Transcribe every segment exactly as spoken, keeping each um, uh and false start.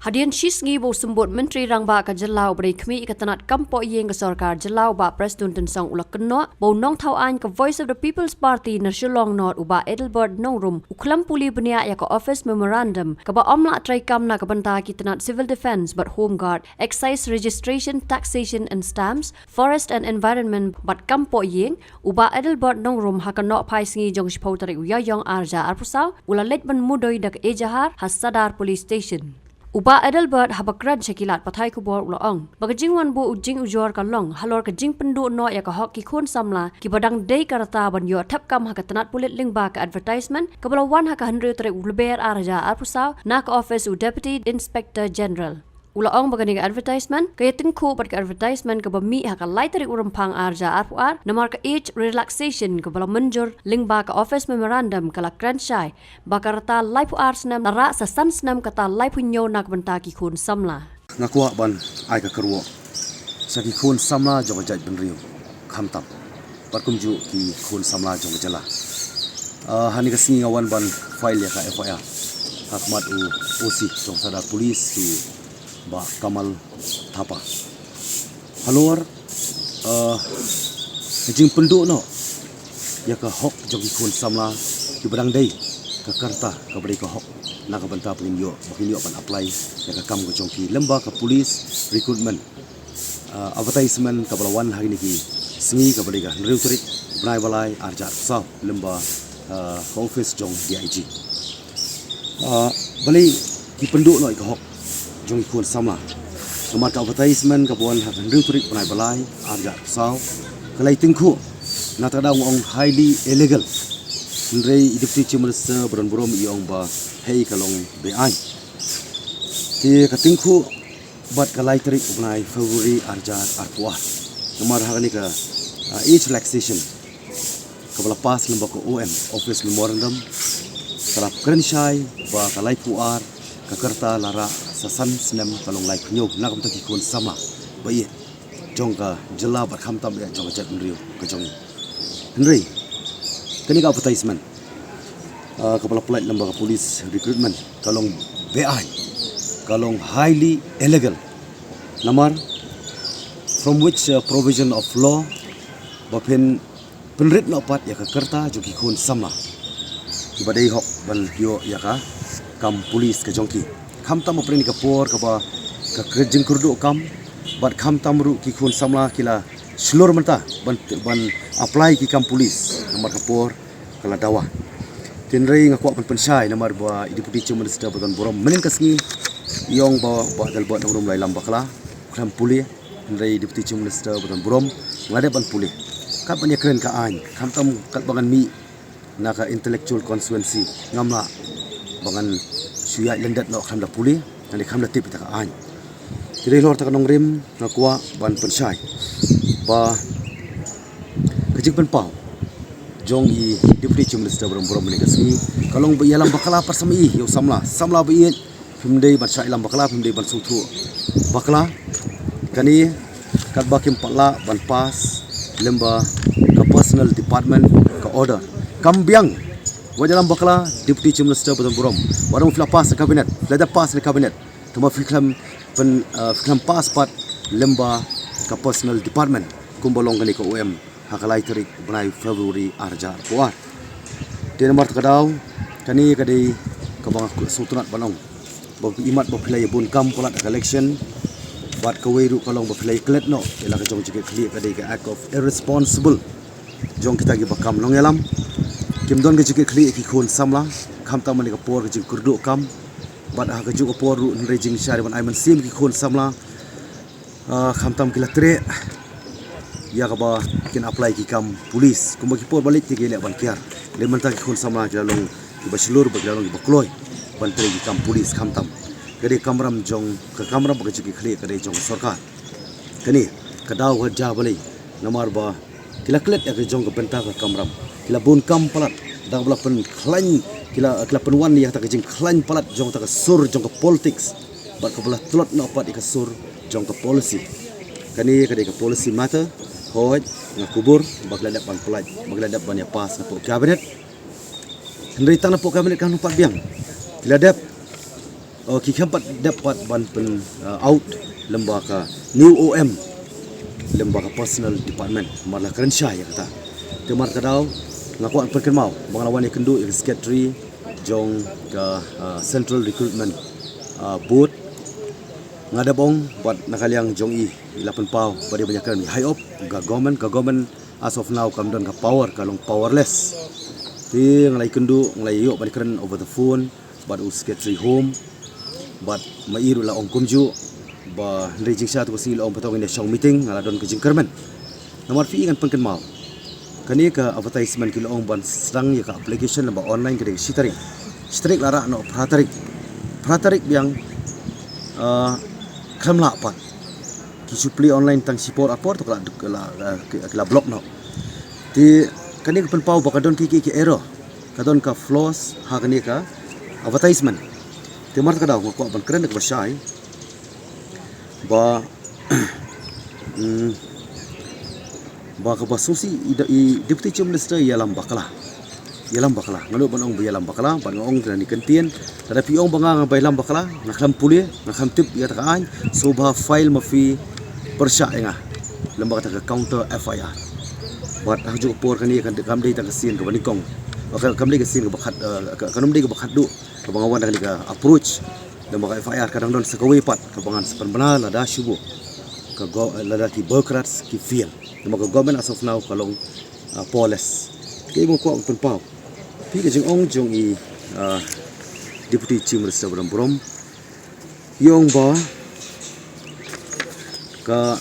Hadien shi sngi ba u symbud Myntri Rangbah ka jylla uba dei khmih ka tnat kam poh ïing ka sorkar jylla u Bah Prestone Tynsong u la kynnoh ba u nongthaw aiñ ka Voice of the People's Party na Shillong North u Bah Adelbert Nongrum u khlem pule bniah ïa ka Office Memorandum kaba ym lah treikam na ka bynta ki tnat Civil Defence bad Home Guard, Excise Registration, Taxation and Stamps, Forest and Environment bad kam poh ïing, u Bah Adelbert Nongrum ha ka nohphai sngi jong shiphew tarik u Ïaïong arhajar arphew saw u la leit ban mudui da ka ejahar ha Sadar Police Station. U Bah Adelbert haba kren sha ki lad pathai khubor u la ong ba ka jingwan buh u jingujor ka long halor ka jingpynduh noh ïa ka hok ki khun samla kiba dang dei ka rta ban ïoh thep kam ha ka tnat pulit lyngba ka advertisement kaba la wan ha ka hynriew tarik u Lber arhajar arphew saw na ka office u Deputy Inspector General. U la ong ba kane ka advertisement ka ïatyngkhuh bad ka advertisement kaba mih ha ka lai tarik u Rymphang arhajar arphew ar namar ka age relaxation kaba la mynjur lyngba ka Office Memorandum ka la kren shai ba ka rta laiphew ar snem la rah sa san snem kata laiphew hynñiew na ka bynta ki khun samla. Nga kwah ban ai ka kyrwoh sha ki khun samla jong ka jaitbynriew khamtam bad kumjuh ki khun samla jong ka jylla. Ah, ha kane ka sngi nga wan ban file ïa ka F I R ha khmat u O C jong Sadar Police, u Bah Kamal Thapa. Halor, ah, ka jingpynduh noh ïa ka hok jong ki khun samla kiba dang dei ka rta kaba dei ka hok na ka bynta ba kin ïoh, ba kin ïoh ban apply ïa ka kam ka jong ki lyngba ka police recruitment, ah, advertisement kaba la wan ha kine ki sngi kaba dei ka hynriew tarik bnai ba lai arhajar arphew saw lyngba, ah, ka office jong D I G. Ah, balei ki pynduh noh ïa ka hok jong ki khun samla? Namar ka advertisement kaba wan ha ka hynriew tarik bnai ba lai arhajar arphew saw ka la ïatyngkhuh, na kata ka daw nga ong highly illegal. Hynrei i Deputy Chief Minister ba don burom i ong ba hei ka long be-aiñ. Te ka tyngkhuh bad ka lai tarik u bnai February arhajar arphew ar. Namar ha kane ka, ah, age relaxation kaba la pass lyngba ka O M, Office Memorandum, ka la kren shai ba ka laiphew ar ka rta la rah sa san snem ka long laiphew hynñiew na ka bynta ki khun samla ba ïeit jong ka jylla bad khamtam ïa jong ka jaitbynriew ka jong ngi. Hynrei kane ka advertisement, ah, kaba la pynlait lyngba ka police recruitment ka long be-aiñ, ka long highly illegal. Namar from which, ah, provision of law ba phin pynrit noh pat ïa ka rta jong ki khun samla kiba dei hok ban ïoh ïa ka kam police ka jong ki? Khamtam ba pynrit ïa ka por kaba ka jingkyrduh kam bad khamtam ruh ki khun samla ki la shlur mynta ban, ban apply ki kam police namar ka por ka la dawa. Hynrei nga kwah ban pynshai namar ba i Deputy Chief Minister ba don burom mynhynnin ka sngi i ong ba, ba Bah Adelbert Nongrum u la ïalam bakla, khlem pule. Hynrei Deputy Chief Minister ba don burom nga la dep ban pule. Kat ban ïakren ka aiñ, khamtam kat ba ngan mih na ka intellectual constituency ngam lah ba ngan shu ïaid lyndet noh khlem da pule, ngan dei khlem da tip ïa ka aiñ. Te dei halor kata ka nongrim nga kwah ban pynshai ba ka jingpynpaw jong i Deputy Chief Minister ba don burom mynhynnin ka sngi ka long ba ïalam bakla pat sa ma i ïa u samla, samla ba ïeit phim dei ban shah ïalam bakla, phim dei ban sngewthuh bakla. Kane katba kim pat lah ban pass lyngba ka personal department ka order. Kam biang wat ïalam bakla Deputy Chief Minister ba don burom. Wat ong phi la pass na cabinet, phi la dep pass na cabinet, tangba phi khlem pyn, uh, phi khlem pass pat lyngba ka personal department kumba long kane ka O M ha ka lai tarik bnai February arhajar arphew ar. Te namar kata ka daw kane ka dei kaba nga sngewtynnat ban ong ba imat ba phi la ïabun kam palat ha ka election bad kawei ruh ka long ba phi la ïaklet noh ïa la ka jong jingkitkhlieh, ka dei ka act of irresponsible jong kita kiba kam nongïalam. Kim don ka jingkitkhlieh ïa ki khun samla khamtam ha kane ka por ka jingkyrduh kam bad ha kajuh ka por ruh hynrei jingshai ban ai mynsiem ki khun samla, ah, khamtam ki la treh ïa kaba kin apply ki kam police. Kumba ki por ba leit te ki leh ban kiar. Lei mynta ki khun samla ki la long kiba shlur bad ki la long kiba kloi ban trei ki kam police khamtam. Ka dei kamram jong ka kamram ba ka jingkitkhlieh ka dei jong ka sorkar. Kane ka daw ka jia balei? Namar ba ki la klet ïa ka jong ka bynta ka kamram, ki la bun kam palat da kaba la pynkhlaiñ, ki la, ki la pynwan ïa kata ka jingkhlaiñ palat jong kata ka sur jong ka politics bad kaba la tlot noh pat ïa ka sur jong ka policy. Kane ka dei ka policy matter. Hooid, nga kubur ba ki la dep ban pynlait, ba ki la dep ban ïa pass napoh cabinet. Hynrei tang napoh cabinet kam pat biang. Ki la dep Oh, ki khlem pat dep pat ban pyn, uh, out lem bad ka new O M, lem bad ka personal department, namar la kren shai ïa kata. Te namar kata ka daw nga kwah pynkynmaw ba nga la wan ïakynduh ïa ka secretary jong ka, uh, Central Recruitment, uh, Board. Nga dep ong bad na ka liang jong i, i la pynpaw ba dei ban ïakren i high up, ka government, ka government as of now kam don ka power, ka long powerless. Te nga la ïakynduh, nga la ïoh ban kren over the phone bad u secretary home, bad ma i ruh la ong kumjuh, ba hynrei jingshisha tu ka sngi la ong ba tang ïa shong meeting, nga la don ka jingkyrmen. Namar phi i ngan pynkynmaw, kane ka advertisement ki la ong ban sdang ïa ka application lem bad online ka dei shi tarik. Shi tarik la rah noh phra tarik. Phra tarik biang, uh, khlem lah pat. Ki shu plie online tang shipor arpor to ka la, ka la, uh, ka la block noh. Te kane ka pynpaw ba ka don ki, ki, ki error, ka don ka flaws ha kane ka advertisement. Te namar kata ka daw nga kwah ban kren da kaba shai ba, mm, ba kaba sngewsih i, i Deputy Chief Minister ïalam bakla. Ïalam bakla. Nga nud ban ong ba ïalam bakla, bad nga ong kane ka ktien. Lada phi ong ba nga, nga ba ïalam bakla, nga khlem pule, nga khlem tip ïa kata ka aiñ, sngewbha file ma phi pyrshah ïa nga lem bad kata ka counter F I R. Bad ha kajuh ka por kane kan, kam dei tang ka sien kaba nyngkong. Ka, kam dei ka sien kaba khat, eh, ka, kam dei kaba khatduh kaba nga wan da kane ka approach. Lem bad ka F I R ka dang don sa kawei pat kaba ngan sa pynbna lada shu buh ka go-, lada ki bureaucrats ki fail. Namar ka government as of now ka long, uh, powerless. Te nga kwah pynpaw, phi, ka jingong jong i, uh, Deputy Chief Minister ba don burom, i ong ba ka,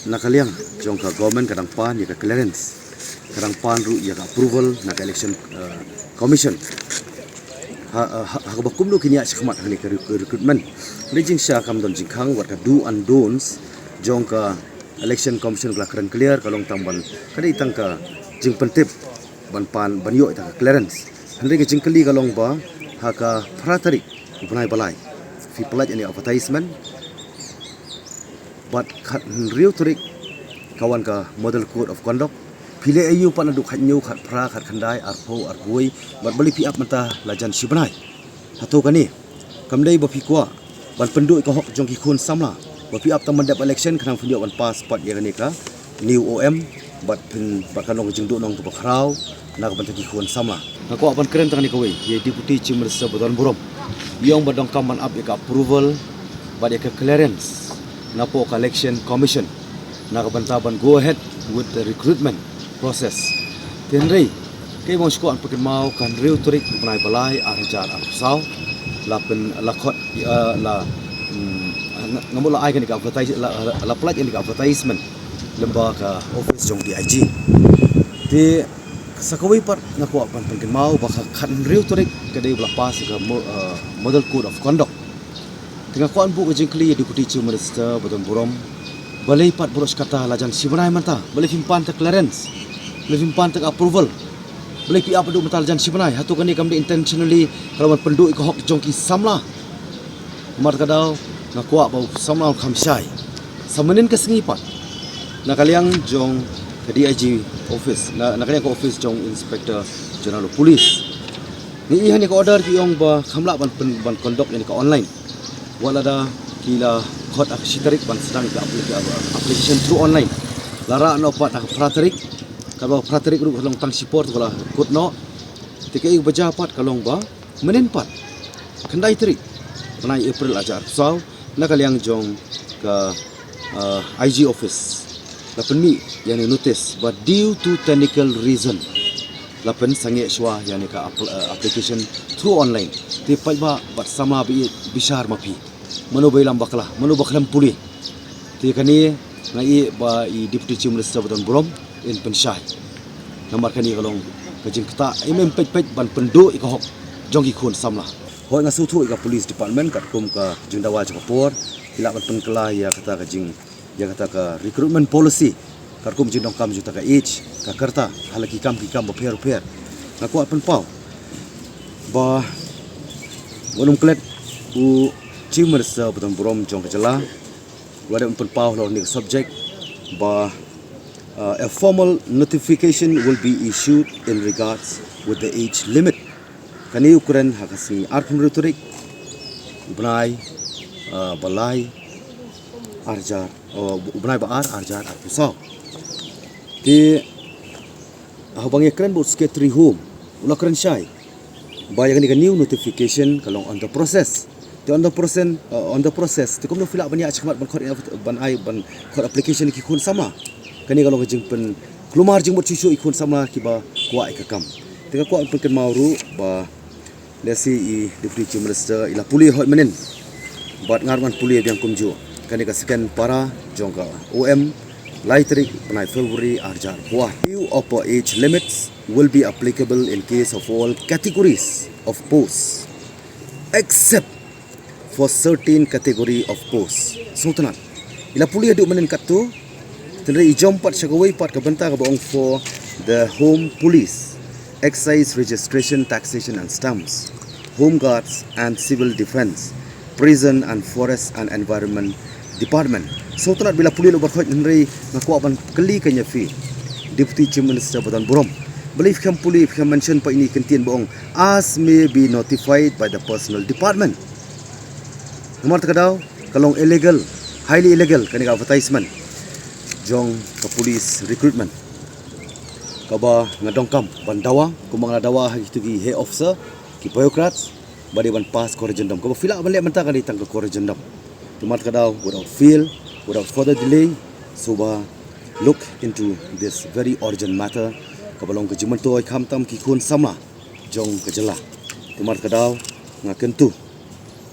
na ka liang jong ka government ka dang pan ïa ka clearance, ka dang pan ruh ïa ka approval na ka Election, uh, Commission. Ha, ha, ha kaba kumno kin ïaid shakhmat ha kane ka rec-, recruitment. Hynrei jingshisha kam don jingkhang, wat ka do and don'ts jong ka Election Commission ka la kren clear, ka long tang ban, ka dei tang ka jingpyntip ban pan, ban ïoh ïa ka clearance. Hynrei ka jingkylli ka long ba ha ka phra tarik u bnai ba lai phi pynlait ïa kane ka advertisement, bad khathynriew tarik ka wan ka Model Code of Conduct. Phi leh aïu pat naduh khathynñiew, khatphra, khatkhyndai, arphew, arphew wei, bad balei phi ap mynta la jan shi bnai? Hato kane kam dei ba phi kwah ban pynduh ïa ka hok jong ki khun samla, ba phi ap tang ban dep election khnang phin ïoh ban pass pat ïa kane ka new O M, bad phin, bad kan long ka jingduhnong kaba khraw na ka bynta ki khun samla. Nga kwah ban kren tang kane kawei ïa i Deputy Chief Minister ba don burom. I ong ba donkam ban ap ïa ka approval bad ïa ka clearance napoh ka Election Commission na ka bynta ban go ahead with the recruitment process. Te hynrei kaei ba nga sngewkwah ban pynkynmaw, ka hynriew tarik u bnai ba lai ar hajar arphew saw la pyn, la khot, eh, la, mm, nga, nga mut la ai kane ka advertise, la, la, la pynlait kane ka advertisement lem bad ka office jong D I G. Te sa kawei pat nga kwah ban pynkynmaw ba ka khathynriew tarik ka dei ba la pass ka mo-, eh, Model Code of Conduct. Te nga kwah ban buh ka jingkylli ïa i Deputy Chief Minister ba don burom, balei pat baroh shi katta la jan shi bnai mynta? Balei phim pan ta clearance? Balei phim pan ta approval? Balei phi ap haduh mynta la jan shi bnai? Hato kane kam dei intentionally ka long ban pynduh ïa ka hok jong ki samla? Namar kata ka daw nga kwah ba u samla un kham shai. Sa mynnin ka sngi pat, na ka liang jong ka D I G office, na, na ka liang ka office jong Inspector General of Police, ngi ïohi ha kane ka order ki ong ba kham lah ban pyn, ban conduct ïa kane ka online. Wat lada ki la khot ha ka shi tarik ban sdang ka applica-, application through online. La rah noh pat ha ka phra tarik, kaba phra tarik ruh ka long tang shipor to ka la kut noh. Te kaei kaba jia pat ka long ba mynnin pat, khyndai tarik bnai April ar hajar arphew saw, na ka liang jong ka, uh, I G office la pynmih ïa kane ka notice ba due to technical reason la pynsangeh shuwa ïa kane ka apl-, uh, application through online. Te paidbah bad samla ba ïeit, bishar ma phi, mano ba ïalam bakla, mano ba khlem pule? Te kane nga ïohi ba i Deputy Chief Minister ba don burom in pynshai. Namar kane ka long ka jingktah im im peit peit ban pynduh ïa ka hok jong ki khun samla. Hooid, nga sngewthuh ïa ka police department katkum ka jingdawa jong ka por, ki lah ban pynkylla ïa kata ka jing, ïa kata ka recruitment policy katkum jingdonkam jong kata ka age, ka rta, ha la ki kam ki kam bapher bapher. Nga kwah pynpaw ba wat nym klet u Chief Minister ba don burom jong ka jylla, wat nym pynpaw halor kane ka subject ba, uh, a formal notification will be issued in regards with the age limit. Kane u kren ha ka sngi arphew hynriew tarik. U bnai, uh, ba lai, arjar, uh, u bnai ba ar, arjar, arphew saw. Te, uh, haba ngi ïakren bad u Secretary Home, u la kren shai ba ïa kane ka new notification ka long on the process. Te on the process, uh, on the process, te kumno phi lah ban ïa shikmat ban khot, ban ai, ban khot application ki khun samla. Kane ka long ka jingpynkulmar jingmut shuh shuh ïa ki khun samla kiba kwah ïa ka kam. Te nga kwah pynkynmaw ruh ba lehse i Deputy Chief Minister i la pule hoi mynnin. Bad nga ruh ngan pule biang kumjuh. Kane ka second para jong ka O M, lai tarik bnai February arjar arphew. New upper age limits will be applicable in case of all categories of posts, except for certain category of posts. Sngewtynnat. I la pule haduh mynnin katto, hynrei i jump pat sha kawei pat ka bynta kaba ong for the Home Police, Excise, Registration, Taxation and Stamps, Home Guards and Civil Defence, Prison and Forest and Environment Department. Sngewtynnat ba i la pule lyngba khot, hynrei nga kwah ban kylli kane ïa phi, Deputy Chief Minister ba don burom. Balei phi khlem pule, phi khlem mention pat ïa kane ka kyntien ba ong as may be notified by the personnel department. Namar kata ka daw, ka long illegal, highly illegal, kane ka advertisement jong ka police recruitment. Kaba nga donkam ban dawa, kumba nga la dawa ha kito ki high officer, ki bureaucrats, ba dei ban pass corrigendum. Kaba phi lah ban leh mynta ka dei tang ka corrigendum. Namar kata ka daw, without fail, without further delay, sngewbha look into this very urgent matter. Kaba long ka jingmyntoi khamtam ki khun samla jong ka jylla. Namar kata ka daw, nga kyntu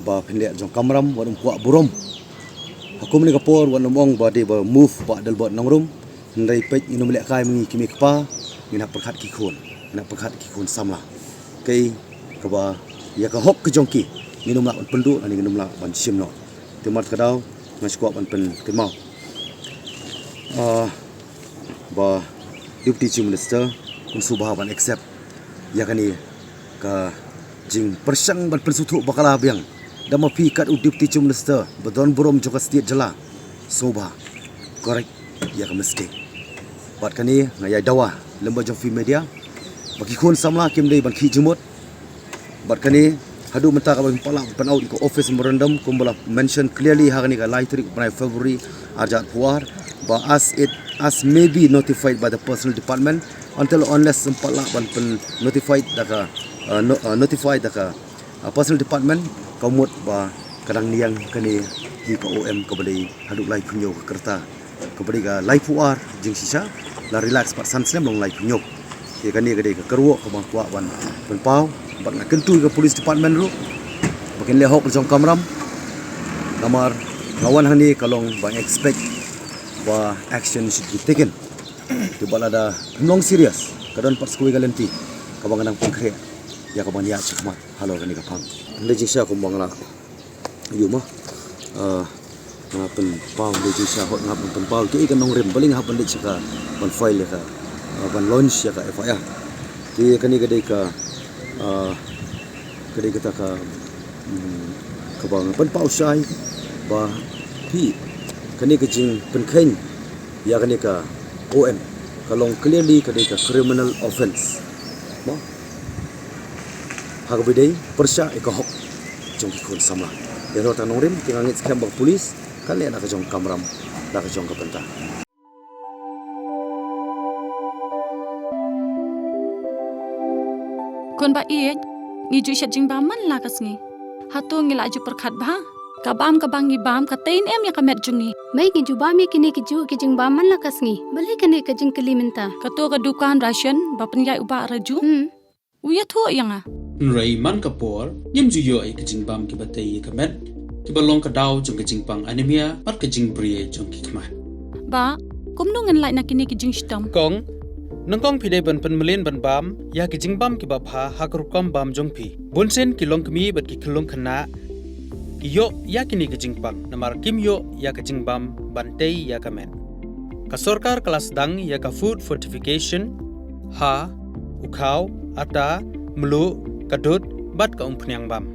ba phin leh jong kamram, wat nym kwah burom. Ha kum kane ka por wat nym ong ba dei ba move Bah Adelbert Nongrum. Hynrei peit, ngin nym lehkai ma ngi ki mei ki pa, ngin hap pyrkhat ki khun, ngin hap pyrkhat ki khun samla. Kaei kaba ïa ka hok ka jong ki ngin nym lah ban pynduh, lane ngin nym lah ban shim noh. Te namar kata ka daw, nga shu kwah ban pynkynmaw, ah, ba Deputy Chief Minister, un sngewbha ban accept ïa kane ka jingpyrshang ban pynsngewthuh bakla biang da ma phi kat u Deputy Chief Minister ba don burom jong ka state jylla. Sngewbha correct ïa ka mistake. Bad kane nga ïai dawa lyngba jong phi media ba ki khun samla kim dei ban khih jingmut. Bad kane, haduh mynta kaba phi lah ban pyn out ïa ka office memorandum kumba la mention clearly ha kane ka lai tarik bnai February arjar arphew ar, ba as it, as may be notified by the personnel department, until unless ym pat lah ban pyn notified da ka, uh, no, uh, notified da ka, uh, personnel department, ka mut ba ka dang niang kane hi ka O M kaba dei haduh laiphew hynñiew ka rta. Kaba dei ka laiphew ar jingshisha, la relax pat san snem long laiphew hynñiew. Te kane ka dei ka kyrwoh kaba nga kwah ban pynpaw, bad nga kyntu ïa ka police department ruh ba kin leh hok jong kamram. Namar nga wan hangne ka long ba nga expect ba action should be taken. Te bad lada phim long serious, ka don pat sa kawei ka lynti kaba ngan nang pynkhreh ïa kaba ngan ïaid shakhmat halor kane ka phang. Hynrei jingshisha kumba nga la ïohi ma, ah, nga pynpaw, hynrei jingshisha hok nga pynpaw ïa ka nongrim, balei nga hap ban leit sha ka, ban file ïa ka, ah, ban launch ïa ka F I R. Te kane ka dei ka, ah, ka dei kata ka, mm, kaba nga pynpaw shai ba phi, kane ka jingpynkheiñ ïa kane ka O M ka long clearly ka dei ka criminal offence. Mo? Ha kaba dei pyrshah ïa ka hok jong ki khun samla. Ïa kata ka nongrim, te nga ngeit skhem ba ka police kan leh na ka jong ka kamram, na ka jong ka bynta. Khun ba ïeit, ngi ju shet jingbam man la ka sngi. Hato ngi la ju pyrkhat bha? Ka bam kaba ngi bam ka tei ne em ïa ka met jong ngi? Mei, ngi ju bam ïa kine ki ju ki jingbam man la ka sngi. Balei kane ka jingkylli mynta? Kato ka dukan ration ba pynïaid u Bah Raju? Hmm. U ïathuh ïa nga. Hynrei man ka por, ngim ju ïoh ïa ki jingbam kiba tei ïa ka met, kiba long ka daw jong ka jingpang anemia bad ka jingbriew jong ki khmat. Bah, kumno ngin lait na kine ki jingshitom? Kong, nyngkong phi dei ban pynmlien ban bam ïa ki jingbam kiba bha ha ka rukom bam jong phi. Bunsien ki longkmie bad ki khyllung khynnah ki ïoh ïa kine ki jingpang namar kim ïoh ïa ka jingbam ban tei ïa ka met. Ka sorkar ka la sdang ïa ka food fortification ha u khaw, ata, mluh, ka dud bad ka umphniang bam.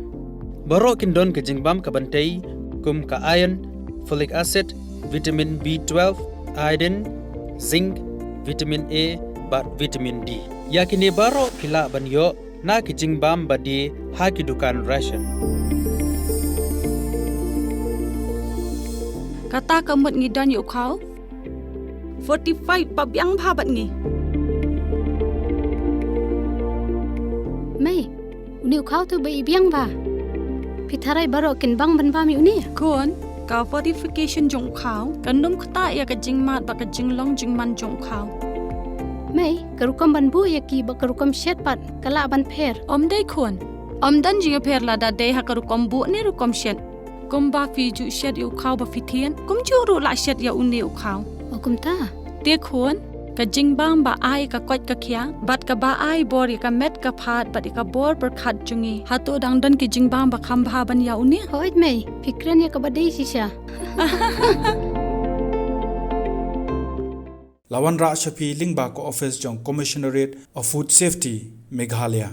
Baroh kin don ka jingbam kaban tei kum ka iron, folic acid, vitamin B twelve, iodine, zinc, vitamin A bad vitamin D. Ïa kine baroh phi lah ban ïoh na ki jingbam ba die ha ki dukan ration. Kata ka mut ngi don ïa u khaw forty-five ba biang bha bad ngi. Mei, une u khaw te ba i biang bha. Phi tharai baroh kin bang ban bam ïa une? Khun, ka fortification jong u khaw kan ym ktah ïa ka jingmad bad ka jinglong jingman jong u khaw. Mei, ka rukom ban buh ïa ki bad ka rukom shet pat ka lah ban pher. Ym dei khun. Ym don jingïapher lada dei ha ka rukom buh ne rukom shet. Kumba phi ju shet ïa u khaw ba phi thied, kumjuh ruh lah shet ïa une u khaw. O kumta. Te khun, ka jingbam ba ai ka koit ka khiah bad kaba ai bor ïa ka met ka phad bad ïa ka bor pyrkhat jong ngi, hato dang don ki jingbam ba kham bha ban ïa une? Hooid mei, phi kren ïa kaba dei shisha. La wanrah sha phi lyngba ka office jong Commissionerate of Food Safety, Meghalaya.